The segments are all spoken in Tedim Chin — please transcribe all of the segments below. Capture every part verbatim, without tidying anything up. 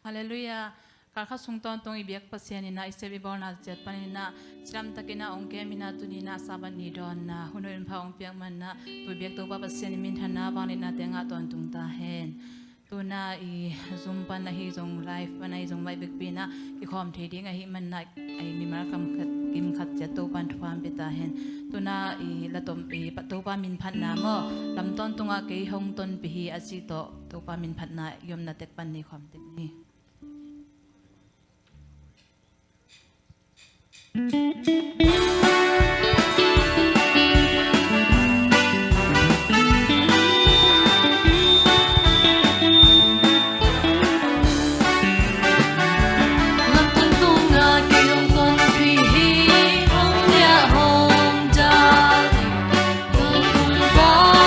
Halleluiah. Kalkhat sung tawntung i biak Pasian in ah, i sep i bawlna ciat panin ah, cidamtakin ah hong kem in ah, tuni in ah Sabbath ni dawnna hun hoih hun pha hong piak manin ah, tu i biak Topa Pasian in minthanna vangliatnate ngah tawntung ta hen. Tu in ah i Zoom pan ahi zong, live pan ahi zong, mah bek pi in ah kikhawm thei ding ahih manin ah, a i mimal kam khat, kim khat ciat Topa in thupha hong pia ta hen. Tu in ah i latom i pa Topa min phatna maw, lam tawntungah kei hong tonpih hi a cih tawh Topa min phatna i omna tek pan ni khawm tek ni.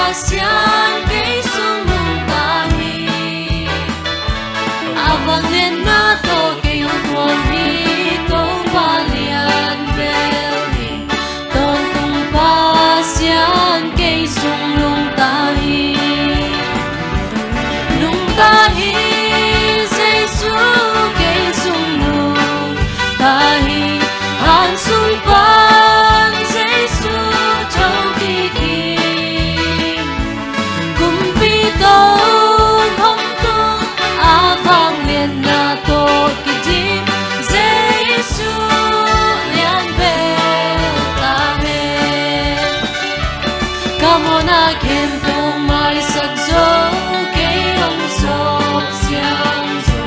Pasian kei sung nungta hi. A vangliatna tawh kei hong kuang hi, Topa lian bel hi. Tawntung Pasian kei sung nungta hi. Nungta hi, Jesu kei sung nungta hi. Han sung pan Jesu tho kik hi. Kumpi tawh hong tung a vangliatna tawh kidim Jesu lian bel ta hen. Ka mawhna khempeuh maisak zo, kei hong sawp siang zo.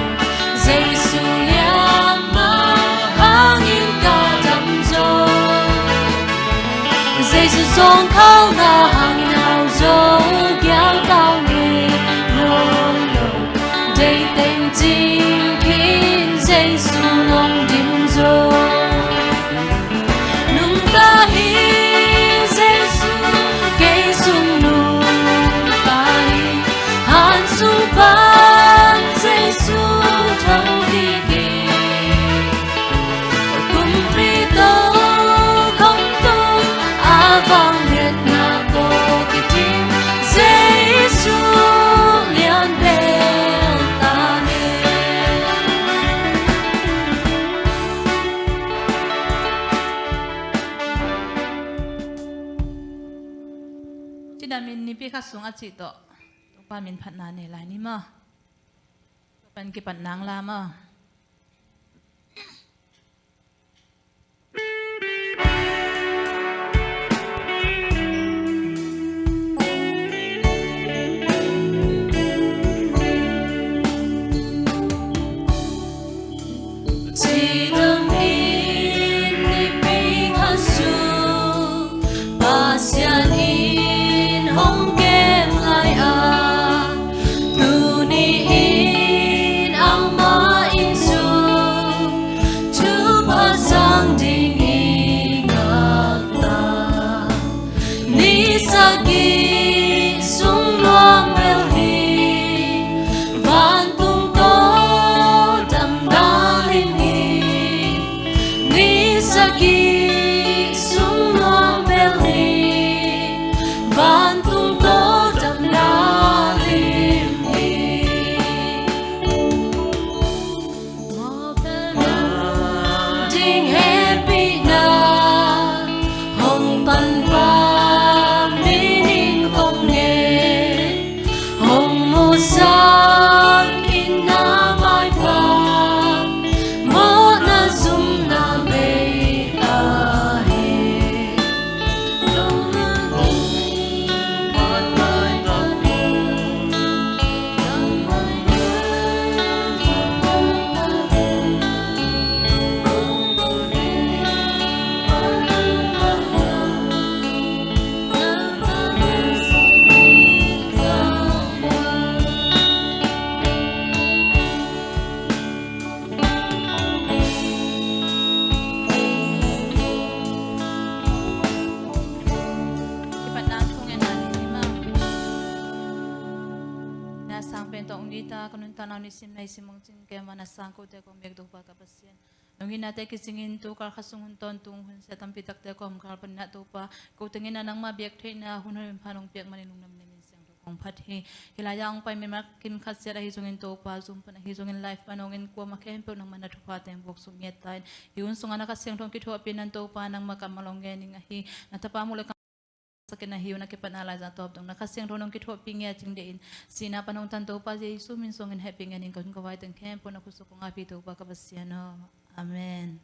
Jesu lian mah hangin ka dam zo. Jesu zawngkhal na hangin hau zo, gialtau ngei lo lo. Deih teng cing khin Jesu hong dim zo. Nungta hi Jesu, kei sung nungta hi. Han sung pan Jesu tho kik hi. Kumpi tawh hong tung a vangliatna tawh kidim Jesu lian bel ta hen. Cidam in nipi khat sung a cih tawh Topa min phatna nei lai ni maw. Pan kipat nang la maw. Cidam in nipi khat sung Pasian in hong kem lai a, tuni in amah in zong thupha zang ding i ngak ta. Ni sagih sung nuam bel hi, vantung tawh damna lim hi. Ni sagih sung nuam bel hi, vantung tawh damna lim hi. Mawhna ding hehpihna hong panpa min in kong ngen, hong musak in na maipha, mawhna zumna bei ahi. Kipatna thungen a ni maw. Na sang pen tawh ong it a, ka nuntakna nisim na i sim ong cing kem a, na sang kote kong bek Topa ka Pasian. Nong itnate kicingin tu kal khat sung hun tawntung hun sia tampi takte kong kal panin ah Topa, ko tengin ah nangmah biak theihna hun hoih hun pha nong piak manin lungdam nei, min siangtho hong phat hi. Hih lai-ah hong pai mimal kim khat ciat ahi zongin Topa, Zoom pan ahi zongin live pan hong en kuamah khempeuh nangmah na thupha teng buak suk ngiat ta in. Hih hun sungah na Kha Siangtho hong kithuahpih in Topa, nangmah kammal hong gen ning ahi. Na tapa muh le kammal sakin ahi uh, na kipatna laizang tawp dong na Kha Siangtho hong kithuahpih ngiat ding deih in. Sihna pan hong tan Topa Jesu min suangin hehpih ngiat ning. Ka hun ka vai teng khempeuh na khut sung kong apih Topa ka Pasian aw. Amen.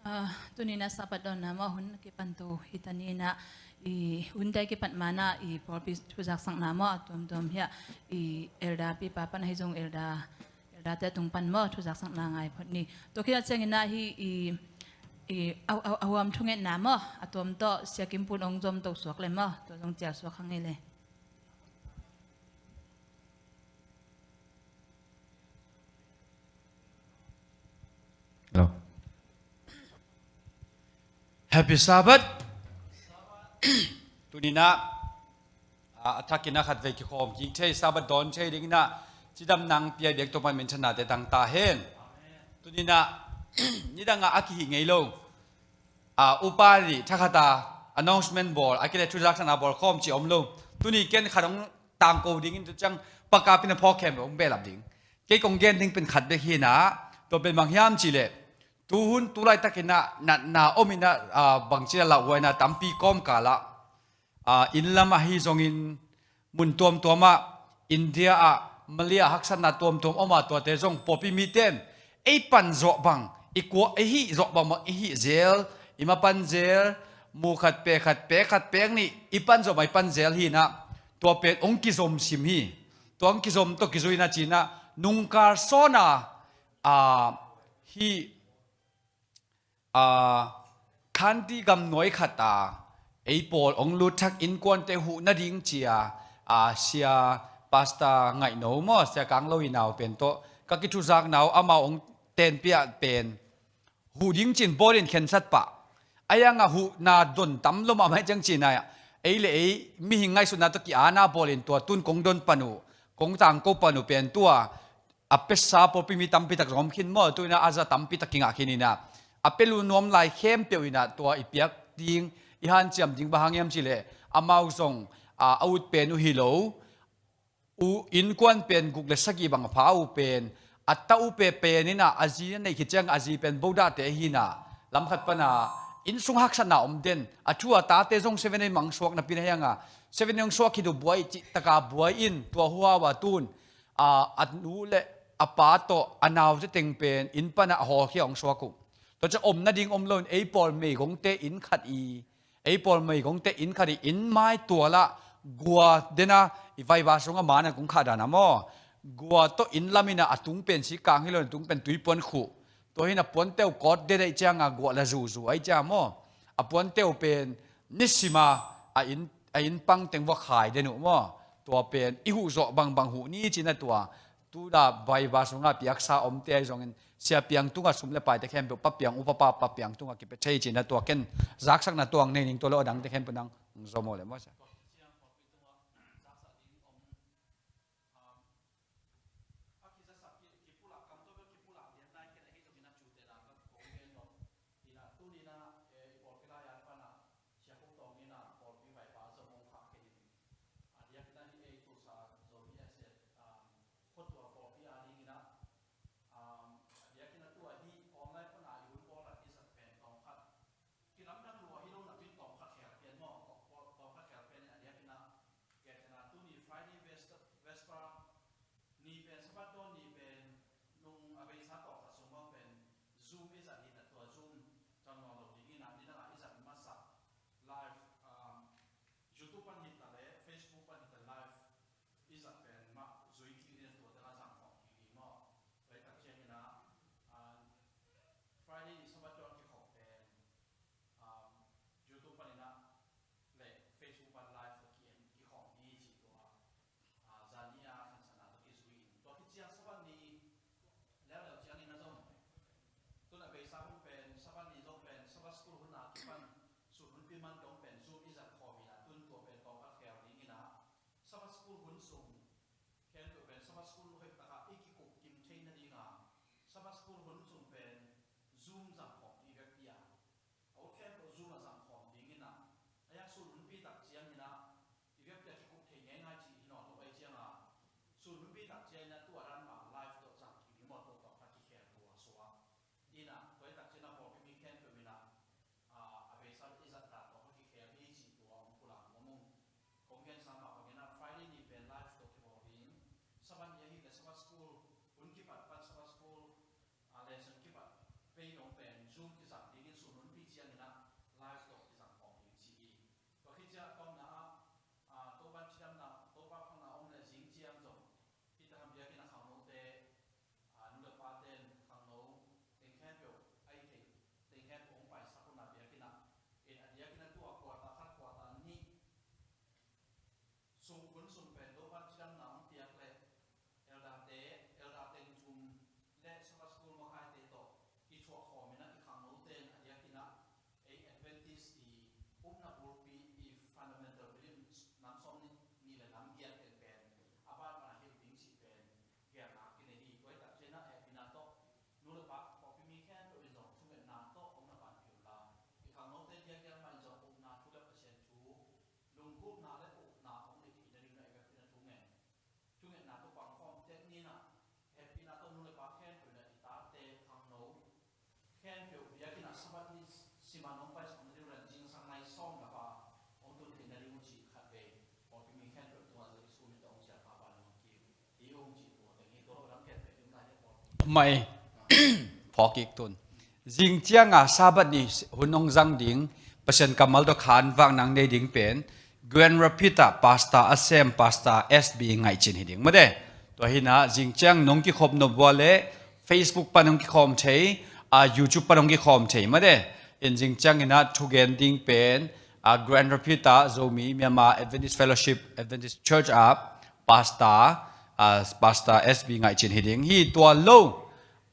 Ah, tuni-in ah Sabbath dawnna maw, hun kipan to hi ta ni-in ah, i hunte kipat ma-in ah i pawlpi thuzaksakna maw, a tuamtuam hiah i elder pipa pan ahi zong elder Elderte tung pan maw, thuzaksakna ngai phot ni. Tua khit ciangin ah hih i, i, a, a, a huam thungetna maw, a tuam tawh Sia Kim Pun hong zom to suak le maw, tua zong cial suak kha ngei le. Hello. Happy Sabbath. Tuni-in ah, a, a thakin ah khatvei kikhawm kik thei, Sabbath dawn thei dingin ah cidamna hong pia i biak Topa in minthanna tangtak ta hen. Tuni-in ah nidang ah a kihih ngei lo, a, upa nih thakhat a announcement bawl, a kileh thuzaksakna bawl khawm cih om lo. Tuni ken khat hong tangko dingin tu ciang pakapin a phawk khempeuh hong behlap ding. Kei kong gen ding pen khat bek hi-in ah, tua pen bang hiam cih leh, tuhun tu laitakin ah natna om in ah, a, bangci a lauhuaina tampi kawmkal ah, a, inn lam ahi zongin mun tuamtuam ah, India ah, Malay ah haksatna tuamtuam om a, tuate zong pawlpi mite in ei pan zawh bang, i kua, i hih zawh bangbang i hih zel, i ma pan zel, mu khat pek khat, pek khat pek nih, i pan zawh bang i pan zel hi-in ah, tua pen hong kizom sim hi. Tua hong kizom tawh kizui-in ah ci-in ah, nungkal sawn a, a, hih, a, khanti gamnuai khat a, ei pawl hong lut thak innkuante huh nading ci-a, a, Sia Pastor Ngaihno maw, Sia Kang Lo i nau pen tawh ka kithuzakna uh, amau hong tenpih ah pen huh ding ci-in bawlin khensat pah. A hiangah huhna don tam lo mahmah hi ciang ci-in ah, ei le ei mihing ngaihsutna tawh ki-ana bawlin tua tun kong don pan uh, kong tangko pan uh pen tua a pesa pawlpi mi tampi tak zong om khin maw, tu-in ah a za tampi tak kingah khin in ah, a pia lua nuam lai khempeuh in ah tua i piak ding, i hanciam ding bang hang hiam cih leh, amau zong, a, a ut pen uh hi lo, u innkuan pen guk le sagih bang a pha uh pen, a ta uh pen pen in ah, a zi a neih khit ciang a zi pen Buddha-te hi-in ah, lam khat pan ah inn sung haksatna om den, a thu a tate zong Seven Day mangsuak napi-in a hiang a, Seven Day hong suak khit uh buai cih tak a buai in, tua huhau a tun, a, a nu le a pa tawh a naute teng pen inn pan ah a hawlkhia hong suak uh. Tua ciang om nading om loin ei pawl meigongte inn khat i, ei pawl meigongte inn khat i, inn mai tual ah gua den a, i vaiva sungah man a kong khah dan a maw, gua tawh inn lam in ah a tung pen sikkang hi loin a tung pen tuipuan khuh. Tua hi-in a puante uh kawt den ahih ciang a gua la zuzu ahih ciang maw, a puante uh pen nisim a, a inn, a inn pang teng vua khai den uh maw. Tua pen i huh zawh bangbang huh ni ci-in ah tua, tu-a vaiva sungah piaksa omte ahi zongin Sia Piang tungah sum le paite khempeuh Pa Piang, upa pa Pa Piang tungah kipia thei ci-in ah tua ken zaksakna tuang nei ning, tua lo a dangte khempeuh nang zom aw le maw Sia. Ina, tua i tak ciangin a pawlpi mi khempeuh ina, a, a beisa i zatna tawh a kikhel hi cih tua hong pulak nuam ung. Kong gen sa mah bangin a Friday ni pen live tawh kibawl ding. Sabbath ni ahih leh Sabbath school hun kipat pan Sabbath school, a, lesson kipat pei dong pen Zoom kizang dingin sun hunpih ciangin a live tawh kizang khawm ding ci hi. Tua khit ciang a tawpna ah, a, Topa cidamna, Topa phatna om leh zing ciang zong hih tak a biakinn a khangnote, a, nu le pate'n khangno teng khempeuh a i theih teng khempeuh hong paisak un a biakinn ah, in a diakin a tu a quarter khat quarter nih sung, hun sung pen Topa cidamna hong piak leh elderte, elder teng thum le Sabbath school makaite tawh kithuah khawm in a, i khangnote'n a diakin a ei Adventist i upna bulpi, i fundamental belief nam sawmnih le nam giat teng pen a ban pan a hilh ding cih pen gelna kinei hi. Tua i tak ciangin a hehpihna tawh nu le pa, pawlpi mi khempeuh in zong thungetna tawh hong na panpih un la, i khangnote diakdiak mah in zong upna thu le Pasian thu, lunggulhna le upna hong neih theihna ding in a i biakinn ah thungen, thungetna tawh pang khawm tek ni in a, hehpihna tawh nu le pa khempeuh in a i tate khangno khempeuh biakinn ah Sabbath ni siman hong paisakna ding uh leh zingsang nai sawm le khat hong tun theihna ding uh cih khatvei pawlpi mi khempeuh tungah Jesu min tawh hong siangtho pa hong kim hi ung cih tua teng hi. Tua lo dang khempeuh kim lai le pawlpi mai phawk kik tun. Zing cianga Sabbath ni hun hong zang ding, Pasian kammal tawh khanvakna nei ding pen Grand Rapids ah pastor a sem Pastor S B Ngaih Cin hi ding mate. Tua hi in a zing ciang nong kikhop nop uh leh Facebook pan hong kikhawm thei, a, YouTube pan hong kikhawm thei mate. In zing ciangin a thugen ding pen, a, Grand Rapids ah Zomi Myanmar Adventist Fellowship Adventist Church ah pastor, a, Pastor S B Ngaih Cin hi ding hi. Tua lo,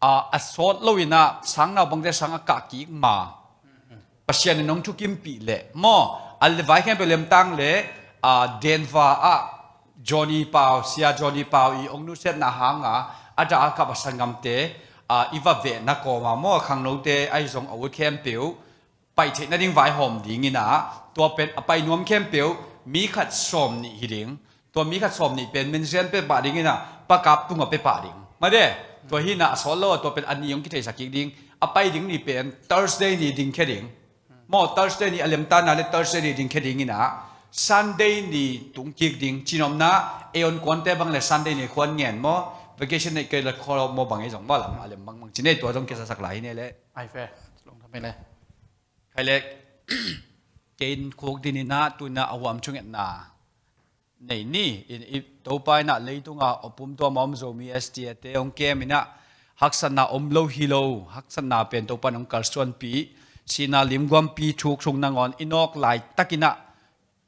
a, a sawt lo in a sang naupangte sang a kah kik ma, Pasian in hong thukimpih leh maw, a le vai khempeuh lemtang leh, a, Denver ah Johnny Pau, Sia Johnny Pau i hong nusiatna hanga a dah a kap a sanggamte, a, i va vehna kawma maw, khangnote ahi zong a ut khempeuh pai theihna ding vaihawm ding in a, tua pen a pai nuam khempeuh mi khat sawm nih hi ding. Tua mi khat sawm nih pen menzian pepah ding in a, pakap tungah pepah ding mate. Tua hi in a, a sawt lo a tua pen a ni hong kitheisak kik ding. A pai ding ni pen Thursday ni ding khia ding maw, Thursday ni a lemtanna le Thursday ni ding khia ding in a, Sunday ni tung kik ding. Cinomna ei on kuante bang le Sunday ni khuan ngen maw, vacation nei kei le khuan maw bang ei zong maw lam a lem bangbang ci nei tua zong kisasak lai hi nei le. Ai fe, long tham hi le. Khai le, kein khuk din in a, tu in a a huam thungetna nei ni. In i Topa in a leitunga a pumtuam a om Zomi S T A te hong kem in a, haksatna om lo hi lo, haksatna pen Topa in hong kalsuanpih, sihna limguampi thuk sung nangawn i nawk laitak in a,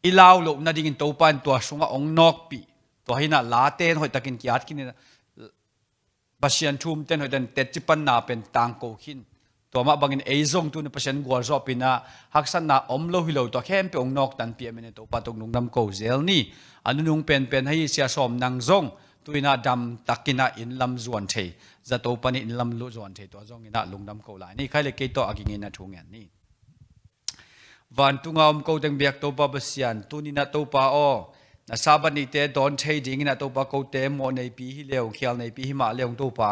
i lau loh nadingin Topa in tua sungah hong nawkpih. Tua hi in a late in hoihtakin ki-at khin in a, Pasian thumte in hoihtakin tetci panna pen tangko khin. Tua mah bangin ei zong tu in a Pasian gualzawhpihna haksatna om lo hi lo tua khempeuh hong nawktanpih a min in Topa tung lungdam ko zel ni. A nunung penpen ahi Sia Sawm nang zong tu in a damtak in a inn lam zuan thei, zato pan in inn lam luh zuan thei tua zong in a lungdam ko lai ni. Khai le kei tawh a ging in a thu ngen ni. Vantunga om ko teng biak Topa Pasian, tuni in a Topa aw, na Sabbath nite dawn thei dingin a Topa kote mawh neipi hi leu, khial neipi hi mah leu Topa,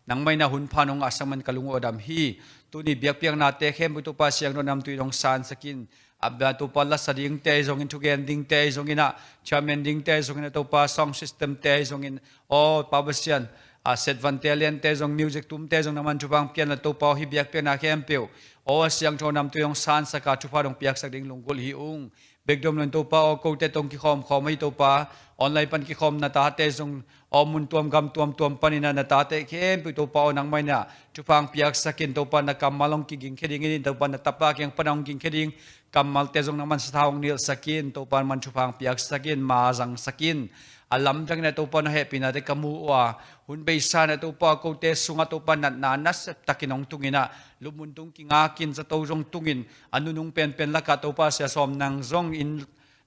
nangmah in a hun pha nong ngahsak man ka lung uh a dam hi. Tuni biakpiaknate khempeuh Topa siangtho namtui in hong sansak in. A bia Topa lasa dingte ahi zongin, thugen dingte ahi zongin a, chairman dingte ahi zongin a Topa sound system te ahi zongin, aw Pa Pasian, a setvante liante zong, music tumte zong nangman thupha hong pia in la Topa aw, hih biakpiakna khempeuh aw a siangtho namtui hong sansak a thupha dong piaksak ding lunggulh hi ung. Bekdom lo in Topa aw, kote tawh hong kikhawmkhawm ahi Topa, online pan kikhawm na tate zong aw mun tuam gam tuamtuam panin a na tate khempeuh Topa aw nangmah in a thupha hong piaksak in Topa, na kammal hong kigingkhia dingin Topa, na tapa kiang pan hong gingkhia ding kammalte zong nangman sathau hong nilhsak in Topa, nangman thupha hong piaksak in, ma zangsak in. A lamdangin a Topa na hehpihnate ka mu uh a, hun beisa in a Topa kote sungah Topa natna nasep takin hong tungin a, lupmun tung kingak in zato zong tungin, a nunung penpen lakah Topa Sia Sawm nang zong inn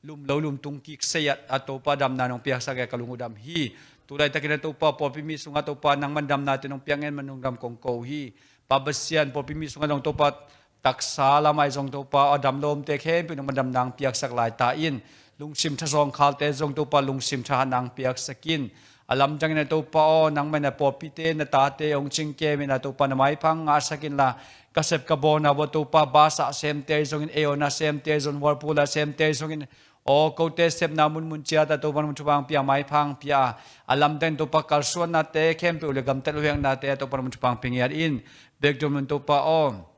lum lo lum tung kik sei a, a Topa damna nong piaksak a ka lung uh dam hi. Tulaitakin a Topa pawlpi mi sungah Topa nangman damnate nong piak ngen man nong dam kong ko hi. Pa Pasian, pawlpi mi sungah zong Topa taksa lamah zong Topa aw dam lo omte khempeuh nangman damna hong piaksak lai ta in. Lungsim tha zawngkhalte zong Topa lungsim thahatna hong piaksak in. A lamdang in ah Topa aw, nangmah in ah pawlpite na tate hong cingkem in ah Topa na maipha ngahsak inla, ka sep ka bawlna uah Topa bus a semte ahi zongin, ei aw na semte ahi zongin, Whirlpool a semte ahi zongin, aw kote sepna munmun ciat ah Topa na mun thupha hong pia, maipha hong pia a, a lamdang in Topa kalsuannate khempeuh le gamtat luheknate ah Topa na mun thupha hong pia ngiat in. Biakdom nun Topa aw.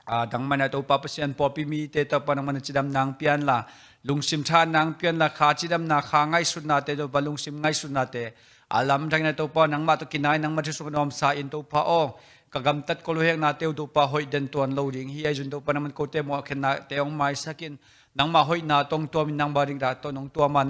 Ah, nangmah in ah Topa Pasian pawlpi mite Topa nangmah in ah cidamna hong pia inla, lungsim thahatna hong pia inla, kha cidamna, kha ngaihsutnate Topa lungsim ngaihsutnate a lamdang in ah Topa nangmah tawh kinai, nangmah thu sungah nuamsa in Topa aw, ka gamtat ka luheknate uh Topa hoih den tuan lo ding hi. Ahi zongin Topa nangmah in kote mawhkhiatnate hong maisak in, nangmah hoihna tawh hong tuam in, nangmah dikna tawh hong tuam a,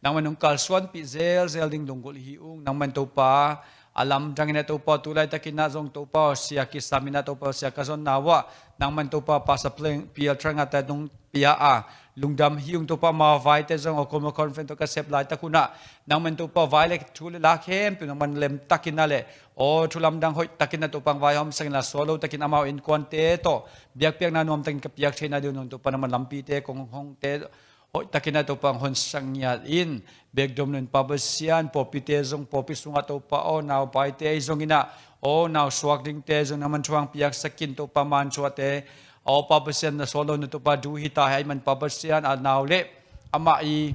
nangmah in hong kalsuanpih zelzel ding lunggulh hi ung. Nangmah in Topa a lamdang in ah Topa tu laitakin ah zong Topa aw, sia kisam in ah Topa aw, sia ka zonna uah nangmah in Topa Pastor Pleng Pial Tranga te hong pia a, lungdam hi ung Topa. Amau vaite zong aw Kawlmawh Conference tawh ka sep laitak hun ah nangmah in Topa vai le thu le la khempeuh nangmah in lemtakin ah le aw thu lamdang hoihtakin ah Topa hong vaihawmsak inla, sual lotakin amau innkuante tawh biakpiakna nuamtakin ka piak theihna ding un Topa nangmah in lampite kong hongte hoihtakin ah Topa hong honsak ngiat in. Biakdom nun Pa Pasian, pawlpite zong, pawlpi sungah Topa aw, naupaite ahi zongin ah, aw nau suak dingte zong nangmah in thupha hong piaksak in Topa, mansuahte aw Pa Pasian, na sual lo na Topa du hi ta hi ahih man Pa Pasian, a nau le amah i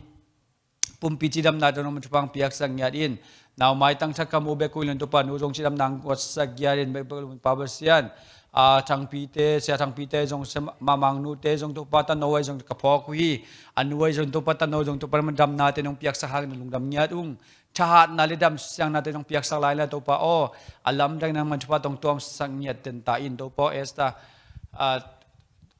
pumpi cidamna tawh nangmah in thupha hong piaksak ngiat in. Nau maitang thak ka mu bek uh hi lo in Topa, nu zong cidamna hong guatsak ngiat in. Biakdom nun Pa Pasian, a Thangpite, Sia Thangpite zong, Sia Mamang nute zong Topa, tano ahi zong ka phawk uh hi. A nu ahi zong Topa, tano zong Topa nangmah in damnate nong piaksak hangin lungdam ngiat ung. Thahatna le damsiangnate nong piaksak lai inla Topa aw, a lamdang in nangmah in thupha tawh hong tuamsak ngiat den ta in Topa aw. Esther, ah,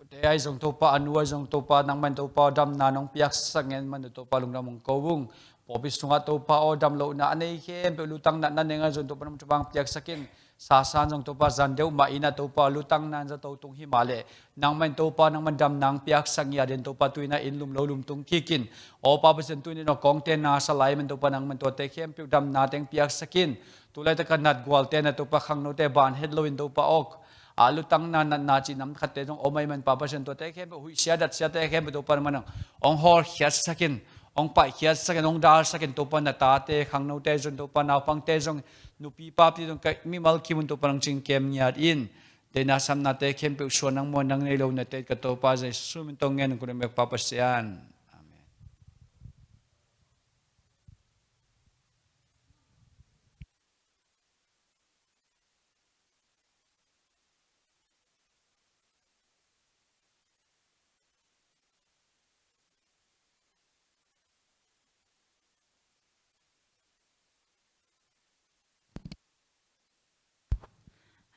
te ahi zong Topa, a nu ahi zong Topa, nangmah in Topa damna nong piaksak ngiat man Topa lungdam hong ko ung. Pawlpi sungah Topa aw damlohna a nei khempeuh, lutang natna neng ahi zong Topa nangmah in thupha hong piaksak in. Sasan zong Topa zan deuh mah in ah Topa lutang natna zato tung hi mah leh, nangmah in Topa nangmah in damna hong piaksak ngiat in Topa tu in ah inn lum lo lum tung kik in. Aw Pa Pasian, tu in ah kawngte nasa lai man Topa nangmah in tuate khempeuh damnate hong piaksak in. Tu laitak a natgualte in ah Topa khangnote ban het lo in Topa aw, a lutang natna, natna cih nam khatte zong om ahih man Pa Pasian, tuate khempeuh huihsia datsiate khempeuh Topa nangmah in hong hawlkhiatsak in, hong paihkhiatsak in, hong dalsak in Topa, na tate khangnote zong Topa, naupangte zong, nupi papi zong ka mimal kim un Topa nong cingkem ngiat in. Deihna samnate khempeuh suan nang maw, nang nei lo na te ka Topa Jesu min tawh ngen kong mek Pa Pasian. Amen.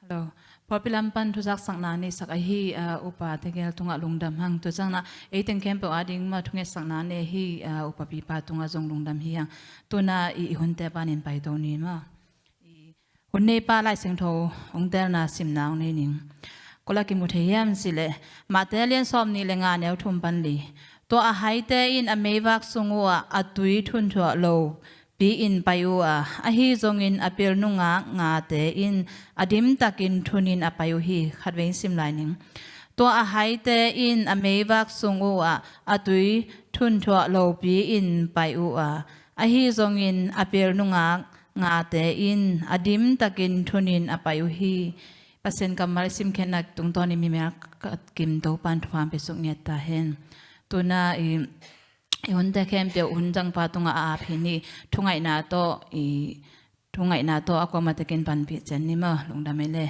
Hello. Pawlpi lam pan thuzaksakna neisak ahi, ah, Upa Tegel tungah lungdam hang. Tua ciangin ah ei teng khempeuh ading mah thungetsakna nei ahi, ah, Upa Pipa tungah zong lungdam hi hang. Tu in ah i, i hunte panin paito ni maw. I hun neipa Lai Siangtho hong telna simna hong nei ning. Kua lak kimu thei hiam cih leh, Mate lian sawm nih le nga, neu thum pan li. Tua a haite in a meivak sung uhah a tui thunthuah lo pi-in pai uh a, ahi zongin a pil nungak ngate in a dimtakin thunin a pai uh hi. Khatvei in sim lai ning. Tua a haite in a meivak sung uhah a tui thunthuah lo pi-in pai uh a, ahi zongin a pil nungak ngate in a dimtakin thunin a pai uh hi. Pasian kammal i simkhiatna tungtawnin mimel kim Topan thupha hong piasuk ngiat ta hen. Tu in ah i, i hunte khempeuh hun zangpa tungah a ap hi ni. Thungaihna tawh i, thungaihna tawh a kuamah tekin panpih cian ni maw, lungdam ei le.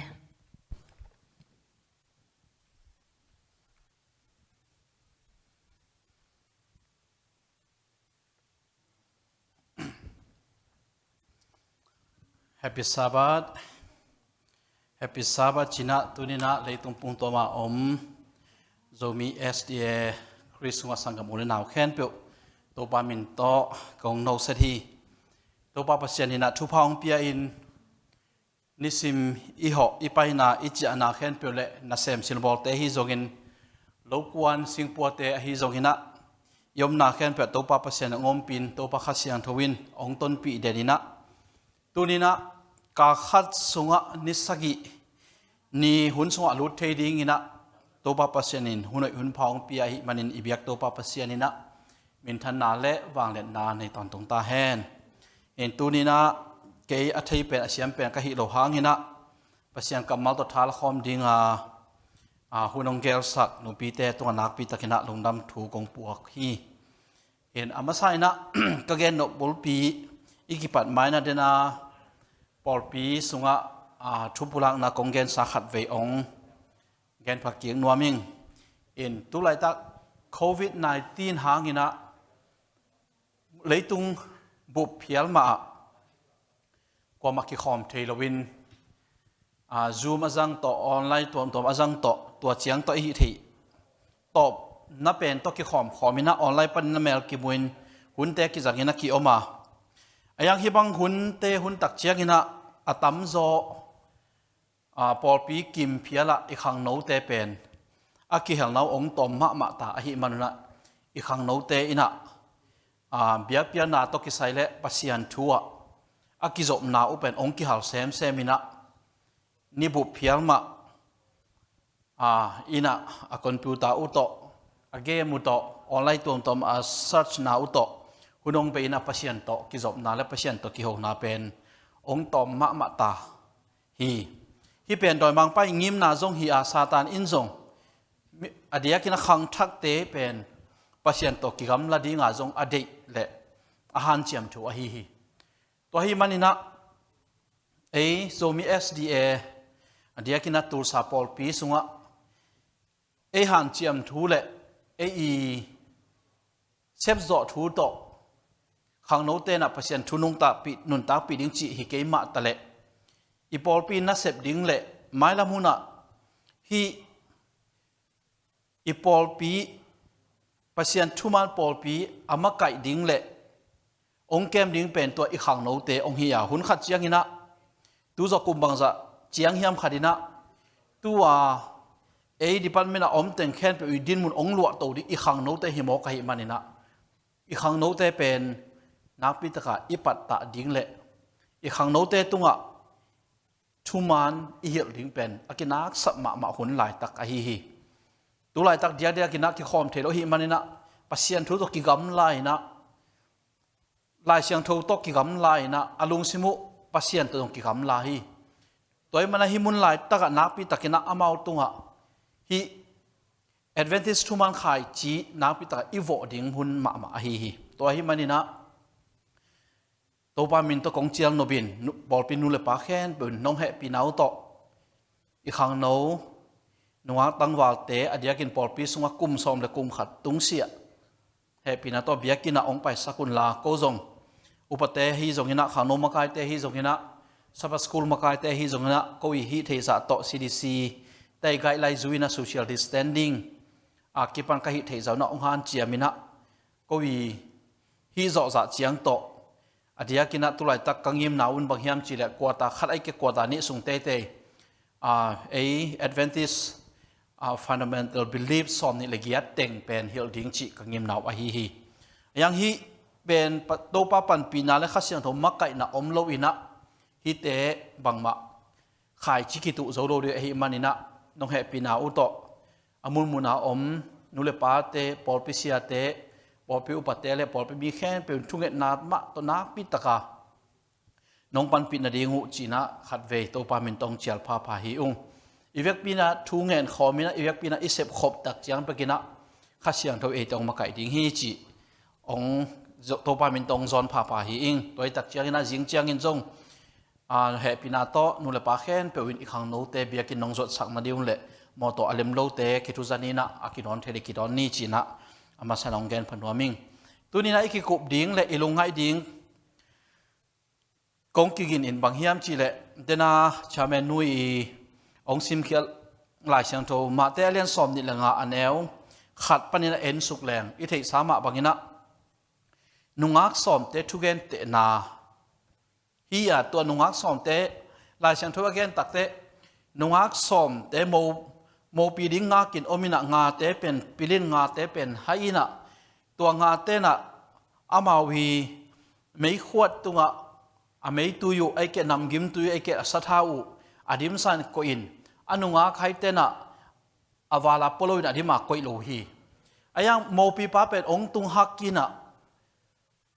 Happy Sabbath. Happy Sabbath ci-in ah tuni-in ah leitung pumtuam a om Zomi S D A Khrist sungah sanggam u le nau khempeuh Topa min tawh kong noset hi. Topa Pasian in ah thupha hong pia-in nisim i hawh, i paina, i ciahna khempeuh le nasem silbawlte ahi zongin, lokuan singpuate ahi zongin ah, i omna khempeuh Topa Pasian hong ompih in, Topa Kha Siangtho in hong tonpih den in ah, tuni-in ah kal khat sungah ni sagih ni hun sungah lut thei dingin ah Topa Pasian in hun hoih hun pha hong pia ahih manin i biak Topa Pasian in ah minthanna le vangliatna nei tawntung ta hen. In tuninah kei a thei pen a siam pen ka hih lo hanginah Pasian kammal tawh tha la khawm dinga, a, hun hong gelsak nupite tungah nakpi takinah lungdam thu kong puak hi. In a masa inah ka gen nop bulpi i kipat mainah dena pawlpi sungah, a, thupulakna kong gensa khat vei ong gen pha kik nuam ing. In tulaitak covid nineteen hanginah leitung bup phial mahah kuamah kikhawm thei loin, a, Zoom a zang tawh, online tuamtuam a zang tawh, tua ciang tawh i hih theih tawpna pen tawh kikhawmkhawm inah online panin a mel kimuin hunte kizangin a kiom a. A yang hih bang hunte hun tak cianginah a tamzaw, a, pawlpi kim phialah i khangnote pen a kihelna uh ong tawm mahmah ta ahih manunah i khangnote inah, a, biakpiakna tawh kisai le Pasian thu ah a kizopna uh pen ong kihal semsem inah ni bup phial mah, a, inah a computer uh tawh, a game uh tawh, online tuamtuam a searchna uh tawh hun ong bei inah Pasian tawh kizopna le Pasian tawh kihona pen ong tawm mahmah ta hi. Hih pen dawimangpa i ngimna zong hi a, Satan in zong mi, a diakin a khangthakte pen Pasian tawh kigamla dinga zong a deih le a hanciam thu ahi hi. Tua ahih maninah ei Zomi S D A a diakinah Tulsa pawlpi sungah ei hanciam thu le ei i sepzawh thu tawh khangnote inah Pasian thu nuntakpih, nuntakpih ding cih hi kei mah taleh i pawlpi nasep ding le mailam hunah hih i pawlpi, Pasian thuman pawlpi a makaih ding le ong kem ding pen tua i khangnote ong hi a, hun khat cianginah tuzawh kum bangzah ciang hiam khatinah tua ei department a om teng khempeuh i dinmun ong luahto ding i khangnote hi mawk ahih maninah i khangnote pen nakpi takah i pattah ding le i khangnote tungah thuman i hilh ding pen a kinaksap mahmah hun laitak ahi hi. Tu laitak diakdiakinah kikhawm thei lo ahih maninah Pasian thu tawh kigamla inah Lai Siangtho tawh kigamla inah a lungsim uh Pasian tawh zong kigamla hi. Tua ahih manah hih mun laitakah nakpi takinah amau tungah hih Adventist thuman khaici nakpi takah i vawh ding hun mahmah ahi hi. Tua ahih maninah Topa min tawh kong cial nopin, nu, pawlpi nu le pa khempeuh in nong hehpihna uh tawh i khangno nungak tangvalte a diakin pawlpi sungah kum sawm le kum khat tungsiah hehpihna tawh biakinn ah hong paisak unla, ko zong upate hi zonginah, khangno makaite hi zonginah, Sabbath School makaite hi zonginah, ko i hih theihzah tawh C D C te i guideline zui inah social distancing a kipan ka hih theihzah unah hong hanciam inah, ko i hih zawhzah ciang tawh a diakinah tulaitak ka ngimna un bang hiam cihleh kuata khat aike kuata nih sung teitei, a, ei Adventist, a, fundamental belief sawm nih le giat teng pen hilh ding cih ka ngimna uh ahi hi. A yang hih pen pa, Topa panpihna le Kha Siangtho makaihna om lo inah hihte bangmah khaici kituh zo lo ding ahih maninah nong hehpihna uh tawh a munmuna om nu le pate, pawlpi siate, pawlpi upate le pawlpi mi khempeuh in thungetna mah tawh nakpi taka nong panpih nading uh cinah khatvei Topa min tawh hong cial phapha hi ung. I vekpi inah thu ngen khawm inah, i vekpi inah i sep khop tak ciang pekinah Kha Siangtho eite hong makaih ding hi cih hong zo-, Topa min tawh hong zawn phapha hi ing. Tua hi tak cianginah zing ciangin zong, a, hehpihna tawh nu le pa khempeuh in i khangnote biakinn nong zuatsak nading un le mawtaw a lem lote kithuzan inah a kidawn thei le kidawn ni cinah a masa in hong gen pha nuam ing. Tuninah i kikup ding le i lungngaih ding kong kigin in bang hiam cihleh, dena chairman nu i hong simkhial Lai Siangtho Mate a lian sawm nih le nga a neu khat panin a ensuk leng i theihsa mah banginah nungak sawmte thugentehna hi a, tua nungak sawmte Lai Siangtho a gen takteh nungak sawmte mo, mopi ding ngakin om inah ngate pen pilin ngate pen hai inah tua ngate inah amau hi meikhuat tungah a meitui uh, ahih keh namgimtui uh, ahih keh a sathau uh a dimsan koih in a nungak haite inah a vala pua loin a dima koih lo hi. A yang mopipa pen hong tunghak inah,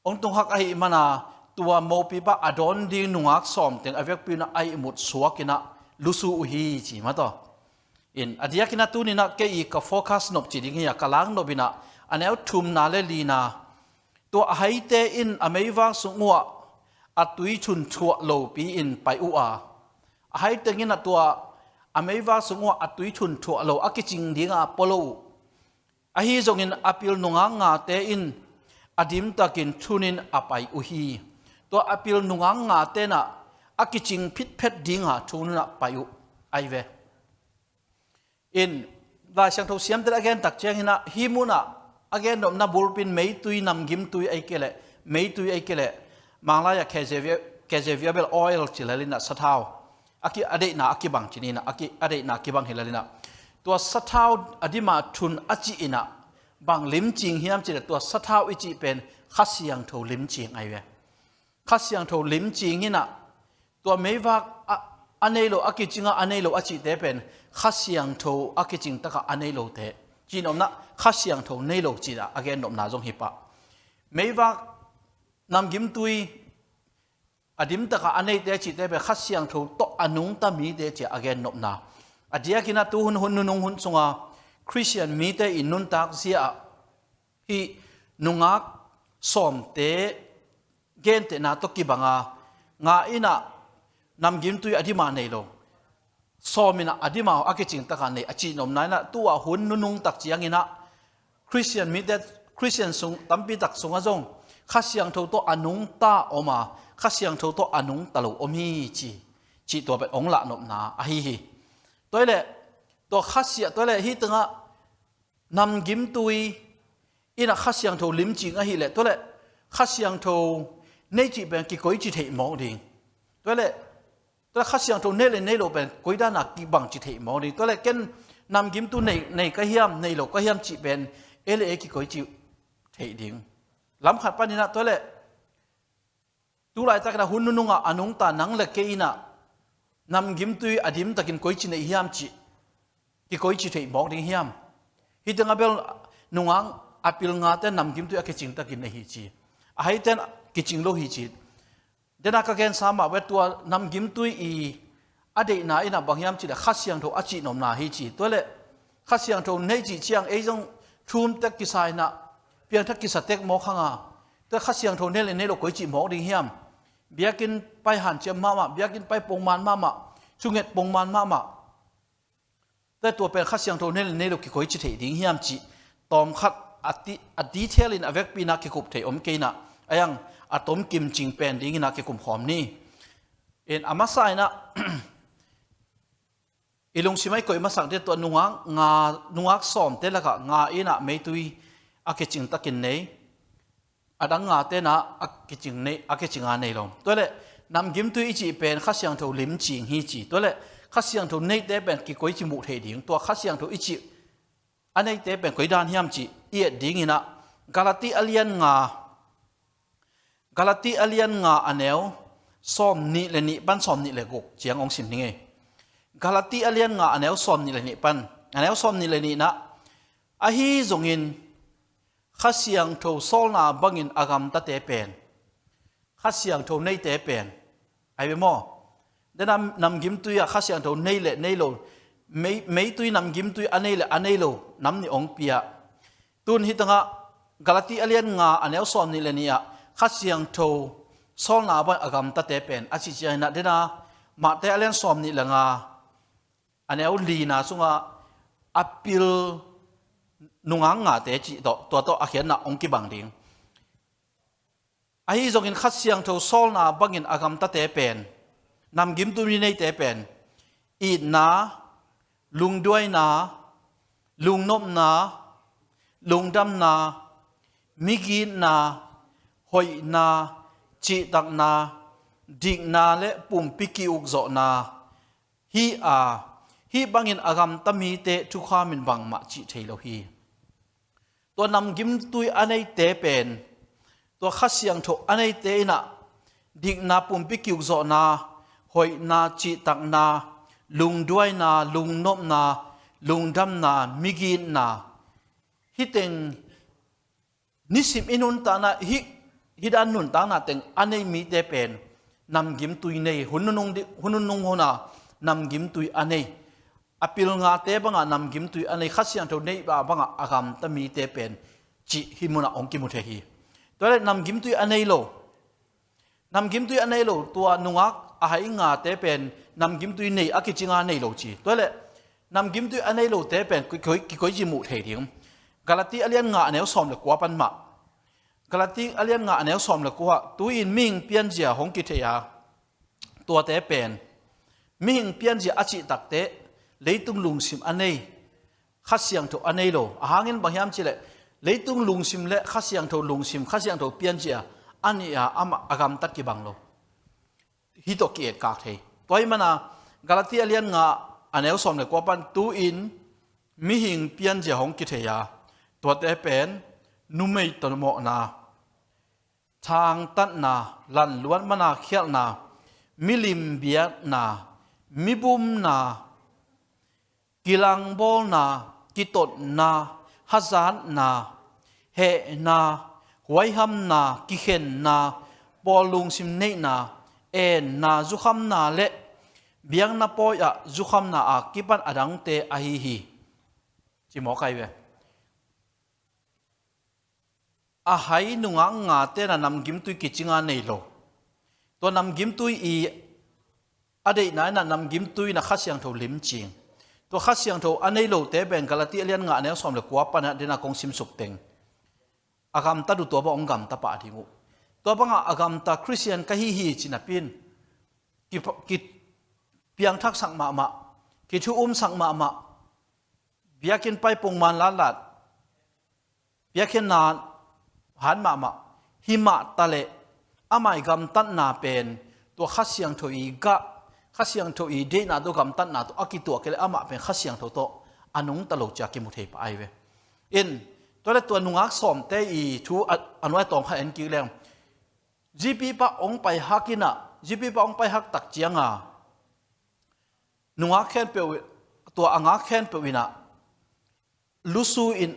hong tunghak ahih mana tua mopipa a dawn ding nungak sawm teng a vekpi un ah a ihmut suak in ah lusu uh hi ci mah tawh. In a diakin ah tuni-in ah kei i ka focus nop cih ding hi a, ka lak nop in ah a neu thumna le lina, tua a haite in a meivak sung uh ah a tui thunthuah lopi-in pai uh a, a haiteng in ah tua a meivak sung uh ah a tui thunthuah lo a kicing dingah a pua lo uh. Ahi zongin a pil nungak ngate in a dimtakin thunin a pai uh hi. Tua a pil nungak ngate in ah a kicing phitphet dinga thunin ah pai uh ahi ve. In Lai Siangtho siamte a gen tak ciangin ah hih mun ah a gen nopna bulpi in meitui, namgimtui ahih kei leh, meitui ahih kei leh, Manglai ah K J V, K J V bel oil ci lel in ah sathau, a ki, a deihna a kibang ci ni in ah, a ki, a deihna a kibang hi lel in ah, tua sathau a dima thun a cih in ah bang limcing hiam cih leh, tua sathau i cih pen Kha Siangtho limcing ahi ve. Kha Siangtho limcing in ah tua meivak a, a nei lo, a kicing a, a nei lo a cihte pen Kha Siangtho a kicing takah a nei lote, cih nopna Kha Siangtho nei lo cih ah a gen nopna zong hi pah. Meivak, namgimtui a dimtakah a neite cihte pen Kha Siangtho tawh a nungta mite cih a gen nopna. A diakin ah tu hun, hun nunung hun sunga Khristian mite i nuntak zia ah hih nungak sawmte gentehna tawh kibanga, nga in ah namgimtui a dima nei lo, sawm in ah a dima a kicing takah nei a cih nopna in ah, tu-a hun nunung tak ciangin ah Khristian mite, Khristian sung, tampi tak sungah zong Kha Siangtho tawh a nungta om a, Kha Siangtho tawh a nungta lo om hi ci, cih tua pen hong lah nopna ahi hi. Tua hi leh tua Kha Sia, tua hi leh hih tengah namgimtui in ah Kha Siangtho limcing ahih leh, tua hi leh Kha Siangtho nei cih pen kikoici theih mawk ding. Tua hi leh, tua hi leh Kha Siangtho nei le nei lo pen koi dan a kibangci theih mawk ding. Tua hi leh ken namgimtui nei, nei ka hiam, nei lo ka hiam cih pen ei le ei kikoici theih ding. Lam khat panin ah, tua hi leh tu laitakin ah hun nunungah a nungta nang le kei in ah namgimtui a dimtakin koici nei hiam cih kikoici theih mawk ding hiam? Hih tengah bel nungak a pil ngate namgimtui a kicing takin nei hi ci, a haite in kicing lo hi ci. Dena ka gensa mah ve, tua namgimtui i a deihna in ah bang hiam cih leh Kha Siangtho a cih nopna hi ci. Tua hi leh Kha Siangtho nei cih ciang ei zong thum tek kisa in ah, piangthak kisa tek mawk hang a, tua Kha Siangtho nei le nei lo koici mawk ding hiam? Biakinn pai hanciam mahmah, biakinn pai pongman mahmah, thunget pongman mahmah, tua, tua pen Kha Siangtho nei le nei lo kikoici theih ding hiam cih tawmkhat a ti, a detail in a vekpi in ah kikup theih om kei in ah, a iang a tomkim cing pen dingin ah kikum khawm ni. In a masa in ah i lungsim ah i koih masak ding tua nungak nga, nungak sawmte lakah nga in ah meitui a kicing takin nei, a dang ngate in ah a kicing nei, a kicing a nei lo. Tua hi leh namgimtui i cih pen Kha Siangtho limcing hi ci. Tua hi leh Kha Siangtho neite pen kikoici muh theih ding, tua Kha Siangtho i cih a neite pen koi dan hiam cih i et dingin ah, Galati a lian nga, Galati a lian nga a neu sawm nih le nih pan sawm nih le guk ciang hong sim ding hi. Galati a lian nga a neu sawm nih le nih pan, a neu sawm nih le nih in ah, ahi zongin Kha Siangtho sawlna bangin a gamtate pen, Kha Siangtho neite pen, ahi ve maw? Dena namgimtui ah Kha Siangtho nei le nei lo, mei, meitui namgimtui a nei le a nei lo nam nih hong pia. Tun hih tengah Galati a lian nga a neu sawm nih le nih ah Kha Siangtho sawlna bangin a gamtate pen a cih ciangin ah, dena Mate a lian sawm nih le nga a neu lina sungah a pil nungak ngate cih tawh, tua tawh a khiatna hong kibang ding. Ahi zongin Kha Siangtho sawlna bangin a gamtate pen, namgimtui neite pen, itna, lungduaina, lungnopna, lungdamna, migitna, hoihna, cihtakna, dikna le pumpi ki-ukzawhna hi a, hih bangin a gamta mite thukham in bangmah cih thei lo hi. Tua namgimtui a neite pen, tua Kha Siangtho a neite in ah dikna, pumpi ki-ukzawhna, hoihna, cihtakna, lungduaina, lungnopna, lungdamna, migitna, hih teng nisim i nuntakna, hih, hih dan nuntakna teng a nei mite pen namgimtui nei, hun nunung di, hun nunung hona namgimtui a nei, a pilngate banga namgimtui a nei, Kha Siangtho neih banga a gamta mite pen cih hih munah hong kimu thei hi. Tua le namgimtui a nei lo, namgimtui a nei lo, tua nungak a hai ngate pen namgimtui nei a kicinga nei lo ci. Tua le namgimtui a nei lote pen kikoi, kikoi ci muh thei ding. Galati a lian nga a neu sawm le kua pan mah. Galati a lian nga a neu sawm le kua, tu-in mihing pianzia hong kithei a, tuate pen mihing pianzia a cih takte leitung lungsim a nei, Kha Siangtho a nei lo. A hangin bang hiam cih leh leitung lungsim le Kha Siangtho lungsim, Kha Siangtho pianzia a nih a, amah a gamtat kibang lo. Hih tawh ki-etkak thei. Tua ahih mana Galati a lian nga a neu sawm le kua pan, tu-in mihing pianzia hong kithei a, tuate pen numei tawh mawhna, thangtatna, lanluat mana khialhna, milim biakna, mibumna, kilangbawlna, kitotna, hazatna, hehna, huaihamna, kikhenna, pawl lungsim neihna, enna, zukhamna le biakna pawi-ah zukhamna a kipan a dangte ahi hi. Ci mawk ahi ve. A hai nungak ngate na namgimtui kicinga nei lo. Tua namgimtui i a deihna in a namgimtui in a Kha Siangtho limcing. Tua Kha Siangtho a nei lote pen Galati a lian nga a neu sawm le kua pan a dena kong simsuk teng, a gamta duh tua bang hong gamta pah ding uh. Tua banga a gamta Khristian ka hi hi ci napi-in ki, ki piangthaksak mahmah, ki thu-umsak mahmah, biakinn pai pongman latlat, biakinn na han mahmah, hi mah taleh amah i gamtatna pen tua Kha Siangtho i gah, Kha Siangtho i deihna tawh gamtatna tawh a kituak kei leh amah pen Kha Siangtho tawh a nungta lo ci-a kimu thei pah ahi ve. In, tua le tua nungak sawmte i thu a, a nuai tawm khat en kik leng, zipipa hong pai hak in a, zipipa hong pai hak tak cianga nungak khempeuh, tua a ngak khempeuh in a lusu in,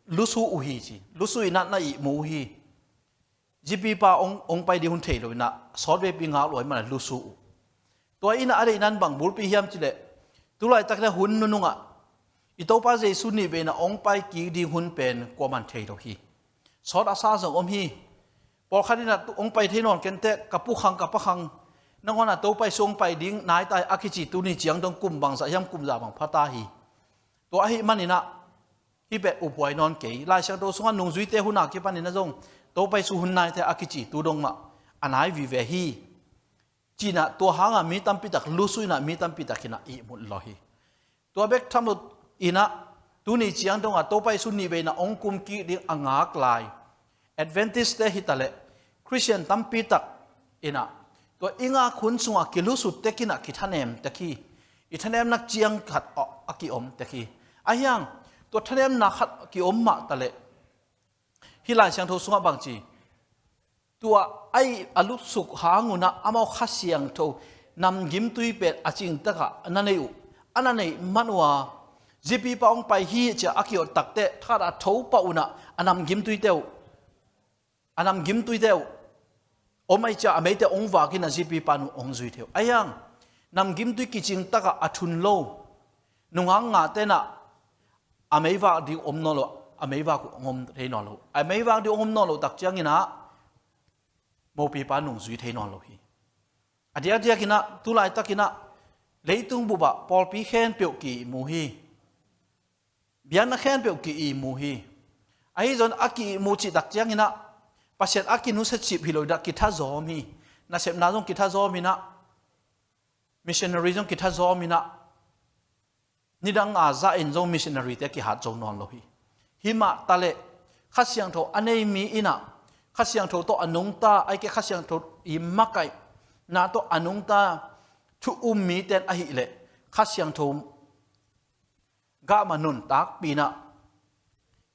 lusu uh hi ci. Lusu in a na ihmu uh hi. Zipipa hong, hong pai ding hun thei lo in a, sawtveipi ngak lua ahih mana lusu uh. Tua in a a deihna in bang bulpi hiam cih leh, tulaitak in a hun nunungah i Topa Jesu nihveina hong pai kik ding hun pen kuaman thei lo hi. Sawt a sa zong om hi. Pawlkhat in a tu hong pai thei nawn kenteh, ka pu khang, ka pa khang, nangawn a Topa Jesu hong pai ding nai ta hi a kici tuni ciang dong kum bangzah hiam, kum za bang pha ta hi. Tua ahih manin a hih bek uphuai nawn kei. Lai Siangtho sungah nungzuite hun a kipanin a zong Topa Jesu hun naite a kici tu dong mah a nai vive hi. Ci-in a tua hanga mi tampi tak lusu in a, mi tampi tak in a ihmut lawh hi. Tua bek tham lo in a, tuni ciang dong a Topa Jesu nihveina hong kum kik ding a ngak lai Adventist-te hi taleh, Khristian tampi tak in a, tua i ngak hun sungah kilusut tek in a, kithanem tek hi. I thanemna ciang khat a, a kiom tek hi. Ahi hang, tua thanemna khat a kiom mah taleh, hih Lai Siangtho sungah bang ci, tua a i a lutsuk hang un a amau Kha Siangtho namgimtui pen a cingtak a na nei uh, a na neih man uh a, zipipa hong pai hi ci-a a ki-ot takteh, thakhat a tho pah un a, a namgimtuite uh, a namgimtuite uh om ahih ciang a meite hong vak in a zipipa nu hong zui thei uh. Ahi hang, namgimtui kicingtak a a thun lo nungak ngate in a, a meivak ding om nawn lo, a meivak uh hong om thei nawn lo. A meivak ding hong om nawn lo tak ciangin a, mopipa nungzui thei nawn lo hi. A diakdiak in a, tulaitak in a, leitung bup ah pawlpi khempeuh ki-ihmu hi. Biakna khempeuh ki-ihmu hi. Ahi zong a ki-ihmu cih tak ciangin a, Pasian a kinusiat cip hi lo in a, kithazawm hi. Nasepna zong kithazawm in a, missionary zong kithazawm in a, nidang a zah in zong missionary-te kihat zo nawn lo hi. Hi mah taleh, Kha Siangtho a nei mi in a, Kha Siangtho tawh a nungta, ahih kei leh Kha Siangtho i makaihna tawh a nungta thu-um mite in ahih leh, Kha Siangtho gah mah nuntakpih in a,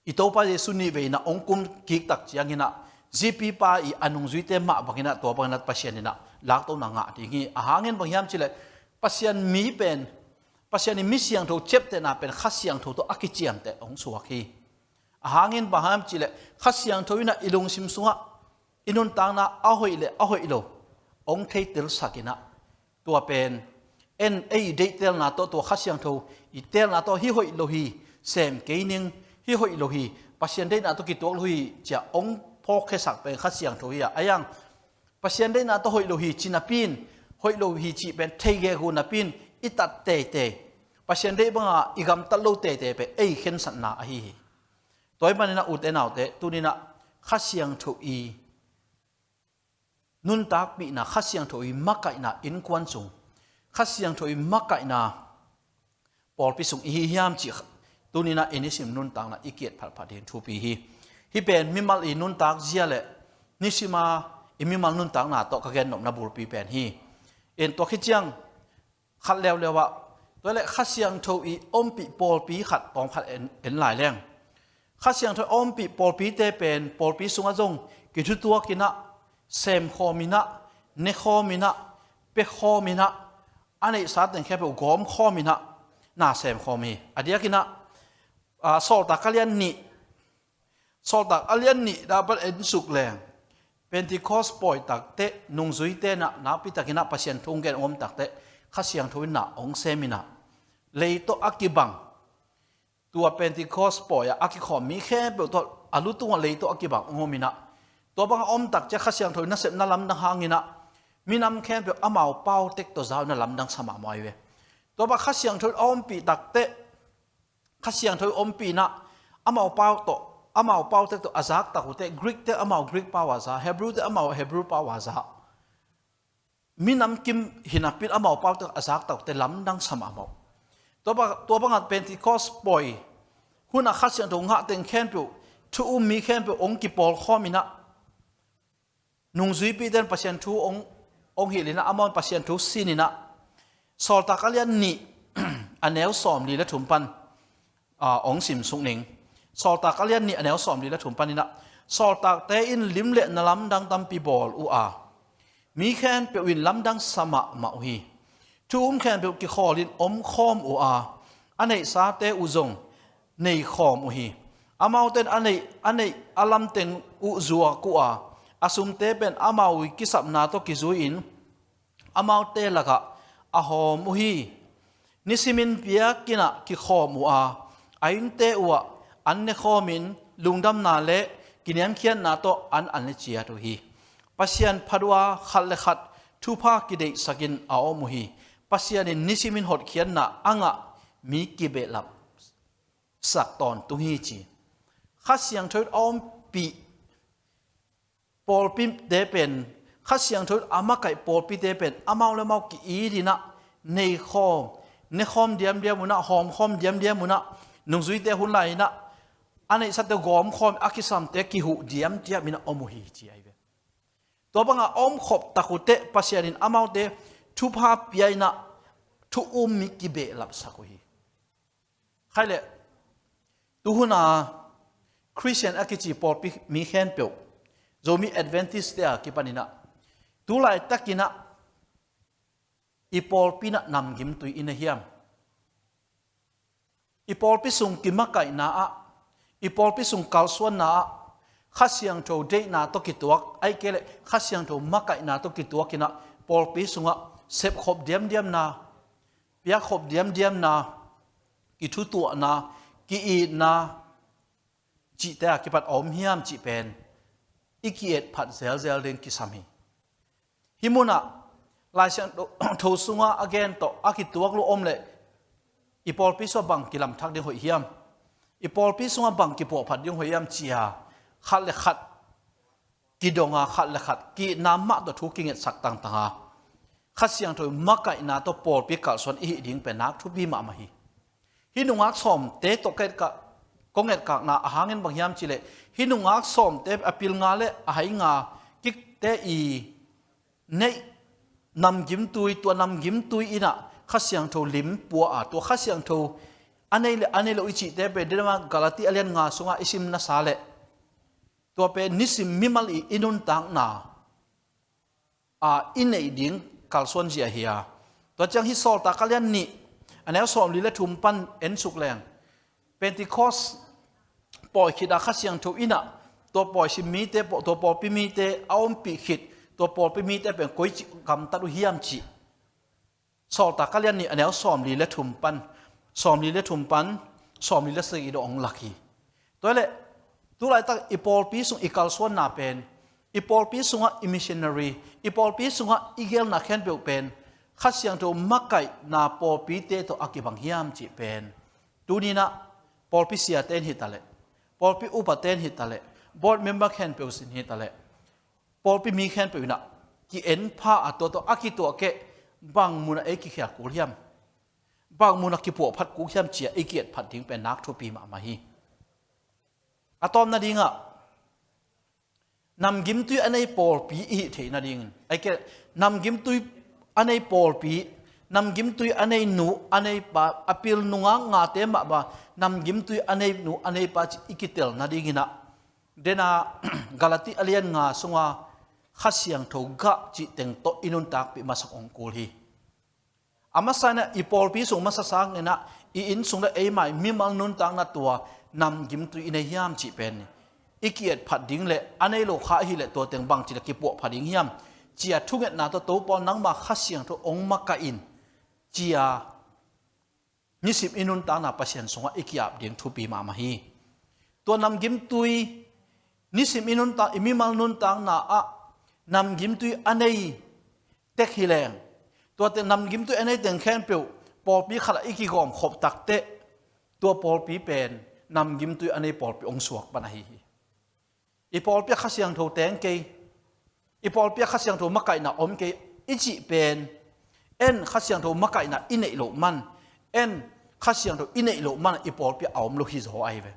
i Topa Jesu nihveina hong kum kik tak ciangin a, zipipa i a nungzuite mah bangin a, tua bangin a Pasian in a laktohna ngah ding hi. A hangin bang hiam cih leh, Pasian mi pen, Pasian i mi siangtho ciaptehna pen Kha Siangtho tawh a kiciamteh hong suak hi. A hangin bang hiam cih leh, Kha Siangtho in a i lungsim sungah i nuntakna a hoih le a hoih lo hong theitel sakinah, tua pen en ei deihtelna tawh, tua Kha Siangtho i telna tawh, hih hoih lo hi, sem kei ning, hih hoih lo hi, Pasian deihna tawh kituak lo hi, cia hong phawkkhiasak pen Kha Siangtho hi a, a yang Pasian deihna tawh hoih lo hi ci napi in, hoih lo hi cih pen thei gegu napi in i tat teitei, Pasian deih banga i gamtat lo teitei pen ei khensatna ahi hi. Tua ahih maninah ute naute, tuninah Kha Siangtho i nuntakpihna, Kha Siangtho i makaihna innkuan sung, Kha Siangtho i makaihna pawlpi sung i hi hiam cih tuninah i nisim nuntakna i kiet phatphat ding thupi hi. Hih pen mimal i nuntak zia le nisima i mimal nuntakna tawh ka gennopna bulpi pen hi. En tua khit ciang khat leuleu ah, tua le Kha Siangtho i ompih pawlpi khat tawm khat en, en lai leng. Kha Siangtho i ompih pawlpite pen pawlpi sungah zong kithutuakinah, semkhawminah, nekhawminah, pekhawminah, a neihsa teng khempeuh gawmkhawminah na semkhawm hi. A diakinah, a, Sawltak a lian nih, Sawltak a lian nih dah pan en suk leng, Pentecost pawi takteh, nungzuite inah nakpi takinah Pasian thu hong gen om takteh, Kha Siangtho inah hong seminah, lei tawh a kibang, tua Pentecost pawi ah a kikhawm mi khempeuh tawh a lu tungah lei tawh a kibang hong ominah, tua bang a om tak ciah Kha Siangtho in nasepna lamdang hanginah, minam khempeuh amau pau tek tawh zau inah lamdang sa mahmah hi ve. Tua bang Kha Siangtho in a ompih takteh, Kha Siangtho i ompihna amau pau tawh, amau pau tek tawh a zak tak uh teh, Greek te amau Greek pau a za, Hebrew te amau Hebrew pau a za, minam kim hi napi in amau pau tek a zak tak uh teh lamdang sa mahmah uh. Tua bang, tua bangah Pentecost pawi hunah Kha Siangtho ngah teng khempeuh, thu um mi khempeuh hong kipawlkhawminah, nungzuipite in Pasian thu hong, hong hilhinah, amau in Pasian thu sininah, Sawltak a lian nih a neu sawmli le thum pan, aa, hong simsuk ning. Sawltak a lian nih a neu sawmli le thum paninah, sawltakte in lim le na lamdang tampi bawl uh a, mi khempeuh in lamdang sa mahmah uh hi. Thu um khempeuh kikhawl in omkhawm uh a, a neihsate uh zong neikhawm uh hi. Amaute in a neih, a neih a lamteng uh zuak uh a, a sumte pen amau i kisapna tawh kizui-in amaute lakah a hawm uh hi. Nisimin biakinnah kikhawm uh a, a innte uhah an nekhawmin lungdamna le kiniamkhiatna tawh an an le ciat uh hi. Pasian phat uh a, khat le khat thupha kideihsakin a om uh hi. Pasian in nisimin hotkhiatna a ngah mi kibehlap sak tawntung hi ci. Kha Siangtho in a ompih pawlpite pen, Kha Siangtho in a makaih pawlpite pen amau le amau ki-it inah, neikhawm, nekhawm diamdiam unah, hawmkhawm diamdiam unah, nungzuite hun lai inah, a neihsate gawmkhawm, a kisamte kihuh diamdiam inah om uh hi ci ahi ve. Tua bangah a omkhop tak uh teh Pasian in amaute thupha pia inah, thu um mi kibehlapsak uh hi. Khaile, tuhuna Christian a kici pawlpi mi khempeuh, Zomi Adventist te a kipaninah, tu laitakinah i pawlpi inah namgimtui i na hiam? I pawlpi sung kimakaihna ah, i pawlpi sung kalsuanna ah, Kha Siangtho deihna tawh kituak, ahih kei leh Kha Siangtho makaihna tawh kituakinah, pawlpi sungah sepkhop diamdiamna, piakkhop diamdiamna, kithutuahna, ki-itna cihte a kipat a om hiam cih pen i ki-et phat zelzel ding kisam hi. Hih munah Lai Siangtho sungah a gen tawh a kituak lo om leh, i pawlpi sungah bang kilamthak ding hoih hiam? I pawlpi sungah bang kipuahphat ding hoih hiam cia khat le khat kidonga, khat le khat ki-itna mah tawh thu kingetsak tangtanga, Kha Siangtho makaihna tawh pawlpi kalsuan i hih ding pen nak thupi mahmah hi. Hih nungak sawmte tawh ka etkak, kong etkakna a hangin bang hiam cihleh, hih nungak sawmte a pilnga le a hainga kikte i neih namgimtui, tua namgimtui inah Kha Siangtho lim pua a, tua Kha Siangtho a nei le a nei lo i cihte pen didama Galati a lian nga sungah i sim nasa leh, tua pen nisim mimal i i nuntakna a i neih ding kalsuanzia hi a. Tua ciang hih Sawltak a lian nih a neu sawmli le thum pan ensuk leng, Pentecost pawi khitah Kha Siangtho inah tua pawi sim mite, paw-, tua pawlpi mite a ompih khit, tua pawlpi mite pen koici gamtat uh hiam cih Sawltak a lian nih a neu sawmli le thum pan sawmli le thum pan sawmli le sagih dong hong lak hi. Tua hi leh, tulaitak i pawlpi sung i kalsuanna pen, i pawlpi sungah i missionary, i pawlpi sungah i gelna khempeuh pen Kha Siangtho makaihna pawlpite tawh a kibang hiam cih pen, tuni-in ah pawlpi siate in hi ta leh, pawlpi upate in hi ta leh, board member khempeuh sin hi ta leh, pawlpi mi khempeuh in ah ki-en pha a, tua tawh a kituah keh bang munah ei kikhial kul hiam, bang munah kipuahphat kul hiam ci-a i ki-etphat ding pen nak thupi mahmah hi. A tawpna dingah, namgimtui a nei pawlpi i hih theih nadingin, ahih kei leh namgimtui a nei pawlpi, namgimtui a nei nu a nei pa, a pil nungak ngate mahmah namgimtui a nei nu a nei pa cih i kitel nadingin ah, dena Galati a lian nga sunga Kha Siangtho gah cih teng tawh i nuntakpih masak hong kul hi. A masa in ah i pawlpi sung masa sangin ah i inn sung le eimai mimal nuntakna tua namgimtui i nei hiam cih pen i ki-etphat ding le a nei lo kha ahih leh tua teng bangci le kipuahpha ding hiam ci-a thungetna tawh, Topa aw, nangma Kha Siangtho hong makaih in ci-a nisim i nuntakna Pasian sungah i ki-ap ding thupi mahmah hi. Tua namgimtui, nisim i nuntak, i mimal nuntakna ah namgimtui a nei tek hi leng, tuate namgimtui a nei teng khempeuh pawlpi khatah i kigawmkhop takteh, tua pawlpi pen namgimtui a nei pawlpi hong suak pan ahi hi. I pawlpi ah Kha Siangtho teng kei, i pawlpi ah Kha Siangtho makaihna om kei i cih pen, en Kha Siangtho makaihna i neih loh man, en Kha Siangtho i neih loh man i pawlpi ah a om lo hi zaw ahi ve.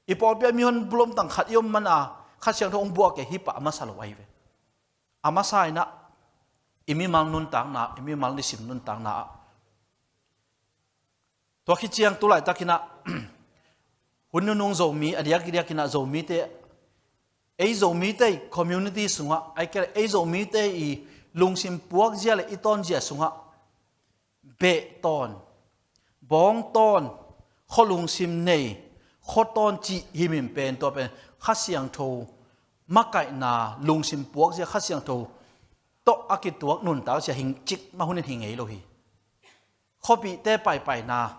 I pawlpi ah mihon bulomtang khat i om man a Kha Siangtho hong buak kei hi pah a masa lo ahi ve. A masa in ah i mimal nuntakna, i mimal nisim nuntakna ah, tua khit ciang tulaitakin ah hun nunung Zomi, a diakdiakin ah Zomite, ei Zomite i community sungah, ahih kei leh ei Zomite i lungsim puakzia le i tawnzia sungah beh tawn, bawng tawn, khua lungsim nei, khua tawn cih himhim pen, tua pen Kha Siangtho makaihna, lungsim puakzia, Kha Siangtho tawh a kituak nuntakzia hi cikmah hunin hi ngei lo hi. Khuapihte paipaina,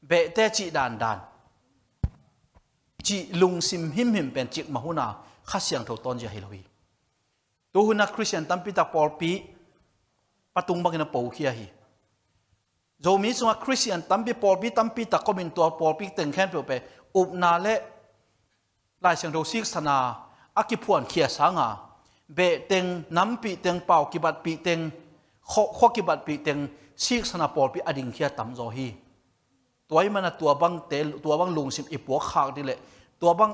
behte cih dandan, cih lungsim himhim pen cikmah huna Kha Siangtho tawnzia hi lo hi. Tuhuna Khristian tampi tak pawlpi patung bangin a pokhia hi. Zomi sungah Khristian tampi, pawlpi tampi tak komin tua pawlpi teng khempeuh pen upna le Lai Siangtho siksana a kiphuankhia sanga, behteng, nampihteng, pau kibatpihteng, khua, khua kibatpihteng siksana pawlpi a dingkhia tamzaw hi. Tua ahih manin ah tua bangte, tua bang lungsim i puakkhak ding le tua bang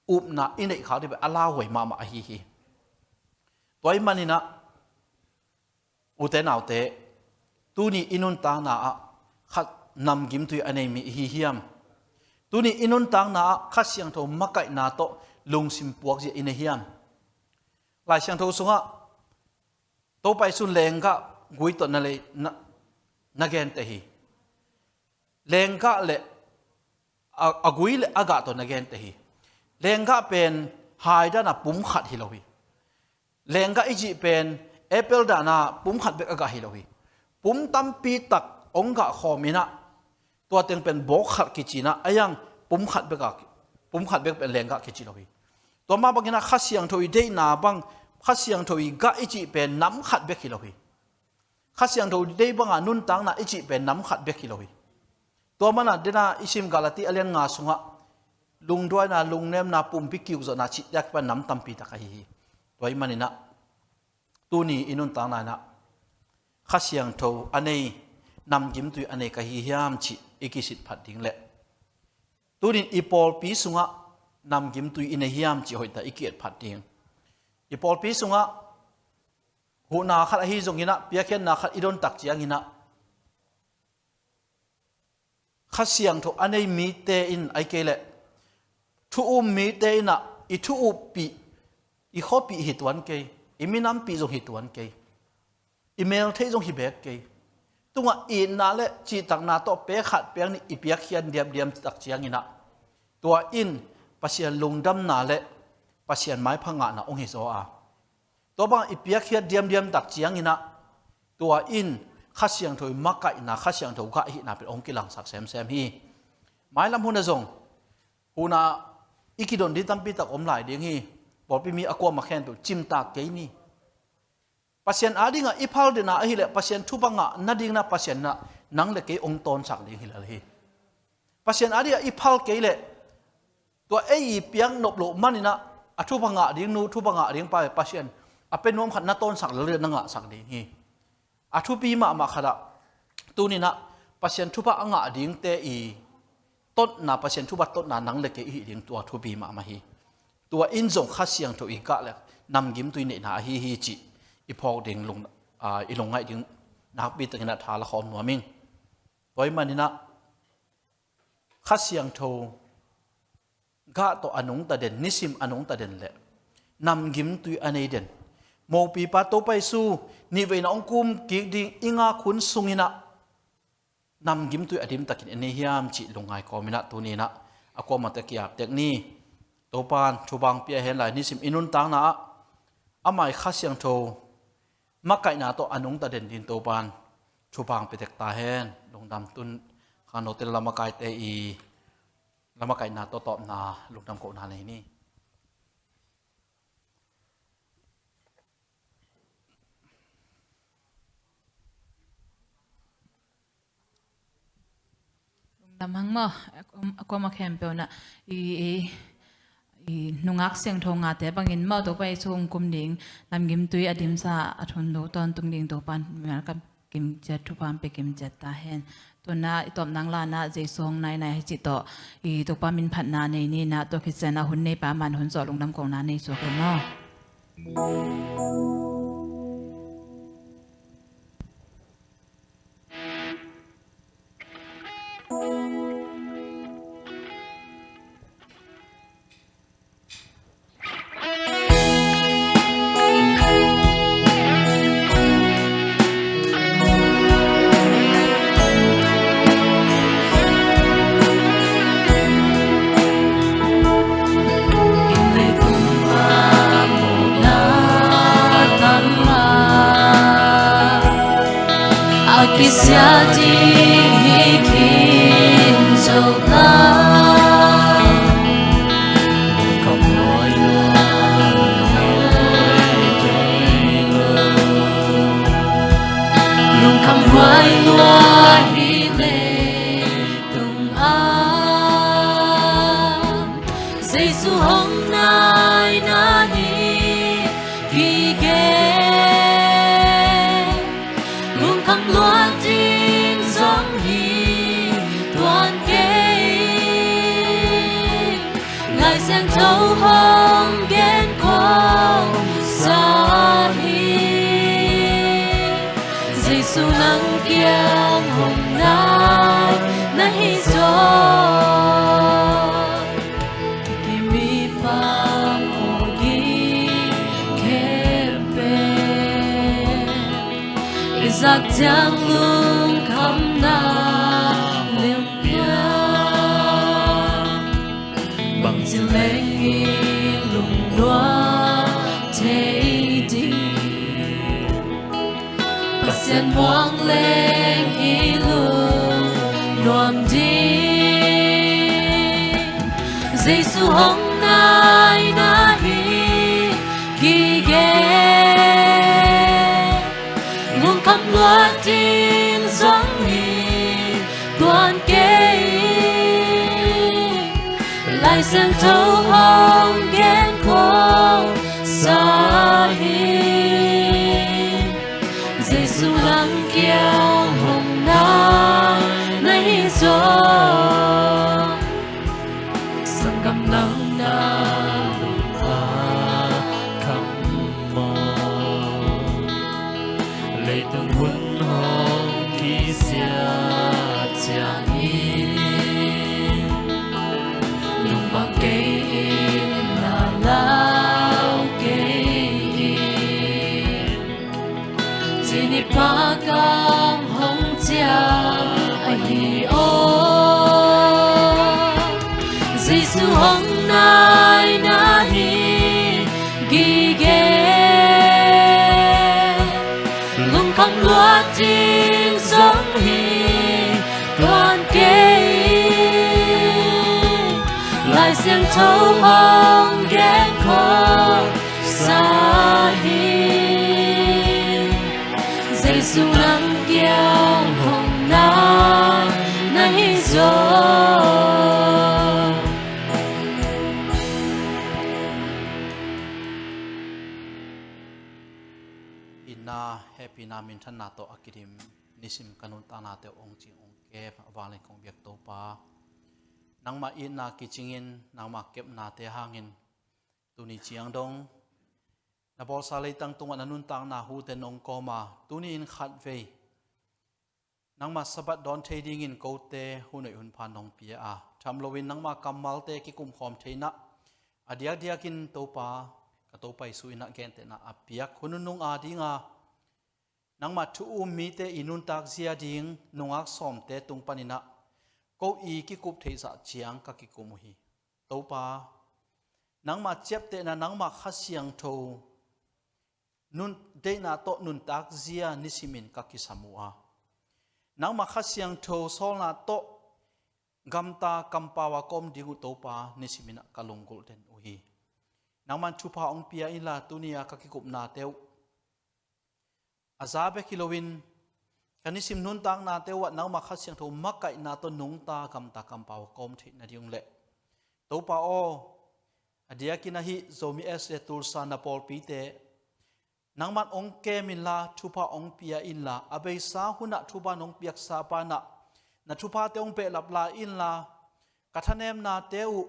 upna i neihkhak ding pen a lauhuai mahmah ahi hi. Tua ahih manin ah ute naute, tuni i nuntakna ah khat namgimtui a nei mi i hi hiam? Tuni i nuntakna ah Kha Siangtho makaihna tawh lungsim puakzia i nei hiam? Lai Siangtho sungah Topa Jesu in lenggah gui tawh na lei, na, na gente hi. Lenggah le a, a gui le a gah tawh na gente hi. Lenggah pen hai dana pum khat hi lo hi. Lenggah i cih pen apple dana pum khat bek a gah hi lo hi. Pum tampi tak hong gah khawm in ah, tua teng pen bawk khat kici in ah, a yang pum khat bek a, pum khat bek pen lenggah kici lo hi. Tua mah bangin ah Kha Siangtho i deihna bang, Kha Siangtho i gah i cih pen nam khat bek hi lo hi. Kha Siangtho deih banga nuntakna i cih pen nam khat bek hi lo hi. Tua manin ah dena i sim Galati a lian nga sungah lungduaina, lungnemna, pumpi kiukzawhna cih diak pan nam tampi tak ahi hi. Tua ahih manin ah tuni i nuntakna in ah Kha Siangtho a nei, namgimtui a nei ka hi hiam cih i kisitphat ding le tuni in i pawlpi sungah namgimtui i nei hiam cih hoihtak i ki-etphat ding. I pawlpi sungah huhna khat ahi zongin ah, piakkhiatna khat i don tak ciangin ah, Kha Siangtho a nei mite in, ahih kei leh thu um mite in ah i thu uppih, i khuapih hi tuan kei, i minampih zong hi tuan kei, i meltheih zong hi beek kei. Tungah itna le cihtakna tawh pek khat pek nih i piakkhiat diamdiam tak ciangin ah, tua in Pasian lungdamna le Pasian maipha ngahna hong hi zaw a, tua bang i piakkhiat diamdiam tak cianginah tua in Kha Siangtho i makaihna, Kha Siangtho gah hihna pen hong kilangsak semsem hi. Mailam hun a zong hunah i kidon ding tampi tak om lai ding hi. Pawlpi mi a kuamah khempeuh cimtak kei ni. Pasian adingah i phal dena ahileh Pasian thupha ngah nadingna Pasian inah nang le kei hong tawnsak ding hi lel hi. Pasian adingah i phal kei leh tua ei i piak nop loh maninah a thupha ngah ding nu, thupha ngah ding pa Pasian a pe nuam khat na tawnsak lel le na ngahsak ding hi. A thupi mahmah khatah tuninah Pasian thupha a ngah dingte i totna, Pasian thupha totna nang le kei i hih ding tua thupi mahmah hi. Tua in zong Kha Siangtho i gah le namgimtui neihna ahi hi cih i phawk ding lung, aa, i lungngaih ding nakpi takinah tha la khawm nuam ing. Tua ahih maninah Kha Siangtho gah tawh a nungta den, nisim a nungta den le namgimtui a nei den mopipa Topa Jesu nihveina hong kum kik ding i ngak hun sunginah namgimtui a dimtakin i nei hiam cih lungngai kawminah tuninah a kuamah teh kiaptek ni. Topan thupha hong pia hen lai, nisim i nuntakna ah amah i Kha Siangtho makaihna tawh a nungta den ding Topan thupha hong pia tek ta hen. Lungdam. Tun khangnote le lamakaite i lamakaihna tawh tawpna lungdam kohna nei ni. Lungdam hang maw, a kuamah khempeuh nah i, i, i nungak siangtho ngate bangin maw, Topa Jesu hong kum ding namgimtui a dimsa a thunnu tawntung ding Topan mimal kam kim ciat thupha hong pia kim ciat ta hen. Tuna i tawpna hong lanah Jesu hong nainai hi cih tawh i Topa min phatna nei ninah, tua khit ciangah hun neipa man hun zawh lungdam kohna nei suak un maw. A kisia ding hi khin zo ta. Lungkham huai lua hi leitung ah, Jesu hong naina hi kigel. Lungkham lua ding zong hi tuan kei. Lai Siangtho hong gen khawm sa hi. Jesu nang kiang hong nai na hi zaw. Kiki mipa mawk i khempeuh i zak ciang lungkhamna limpia. Bangci leng i lungnuam thei ding. Pasian muang leng i lungnuam ding. Jesu hong naina hi kigel. Lungkham lua ding zong hi tuan kei. Lai Siangtho hong gen khawm sa hi. Jesu nang kiang hong nai na hi zaw. Sanggam nang na lungkham maw? Leitung hun hong kisia ciang hi. Lungmang kei in, na lau kei in. Cini pa kam hong ciam ahi aw. Jesu hong Nai na hi gige, lungkham luat ding zong hi tuan kei. Lai Siangtho hong gen khawm sa hi. Jesu nang kiang hong na na hi zaw. Itna, hehpihna, minthanna tawh a kidim nisim ka nuntaknate uh hong cing hong kep a vanglian kong biak Topa, nangmah itna kicingin nangmah kepnate hangin tuni ciang dong na bawlsa leitang tungah na nuntakna hute nong kawm a, tuni in khatvei nangmah Sabbath dawn thei dingin kote hun hoih hun pha nong pia a, tham loin nangmah kammalte kikum khawm theinah a diakdiakin Topa, ka Topa Jesu innah gentehna a piak hun nunung a dinga nangmah thu um mite i nuntak zia ding nungak sawmte tung paninah ko i kikup theihzah ciang ka kikum uh hi. Topa, nangmah ciaptehna, nangmah Kha Siangtho nun, deihna tawh nuntak zia nisimin ka kisam uh a, nangmah Kha Siangtho sawlna tawh gamta kampau a ka om ding uh Topa, nisimin ah ka lunggulh den uh hi. Nangman thupha hong pia inla tuni a ka kikupnate uh a za bek hi loin ka nisim nuntaknate uh ah nangmah Kha Siangtho makaihna tawh nungta gamta kampau a ka om theih nading uh leh Topa aw, a diakin ahi Zomi S D Tulsa na pawlpite nangman hong kem inla, thupha hong pia inla, a beisa hunah thupha nong piaksa panah na thuphate hong behlap lai inla, ka thanemnate uh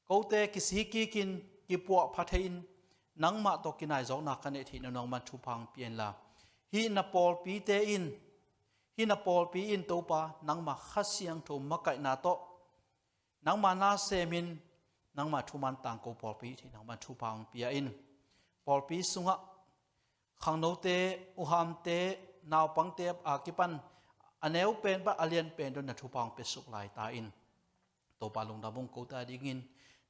kote kisik kikin kipuah pha thei-in nangmah tawh kinaizawkna ka neih theihna nangman thupha hong pia inla, hih na pawlpite in, hih na pawlpi in Topa nangmah Kha Siangtho makaihna tawh nangmah na semin nangmah thuman tangko pawlpi thei nangmah thupha hong pia in. Pawlpi sungah khangnote, uhamte, naupangte a kipan a neu pen pan a lian pen dong na thupha hong piasuk lai ta in. Topa lungdam ung, kote adingin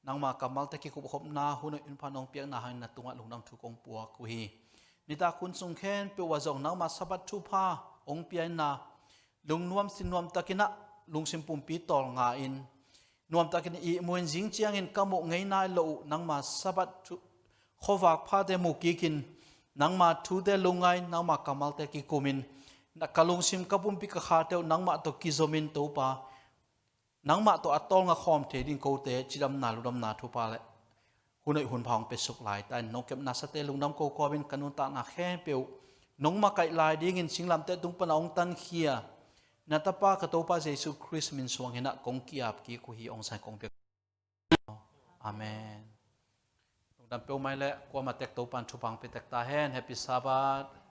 nangmah kammalte kikupkhopna hun hoih hun pha nong piakna hangin na tungah lungdam thu kong puak uh hi. Nitak hun sung khempeuh ah zong nangmah Sabbath thupha hong pia inla, lungnuam sinnuam takinah lungsim pumpi tawlnga in nuamtakin ihmu in zing ciangin ka muh ngei nai loh uh nangmah Sabbath thu, khuavak phate mu kikin nangmah thute lungngai, nangmah kammalte kikumin na ka lungsim ka pumpi ka khate uh nangmah tawh kizomin Topa, nangmah tawh a tawlnga khawm thei ding kote cidamna ludamna thupha le hun hoih hun pha hong piasuk lai ta in. Nong kepna sate lungdam ko kawmin ka nuntakna khempeuh nong makaih lai dingin singlamteh tung pana hong tankhia na Tapa ka Topa Jesu Khrist min suang hinah kong ki-ap kik uh hi. Hong sang kong piak. Amen. Lungdam peuhmah leh kuamah tek Topan thupha hong pia tek ta hen. Happy Sabbath.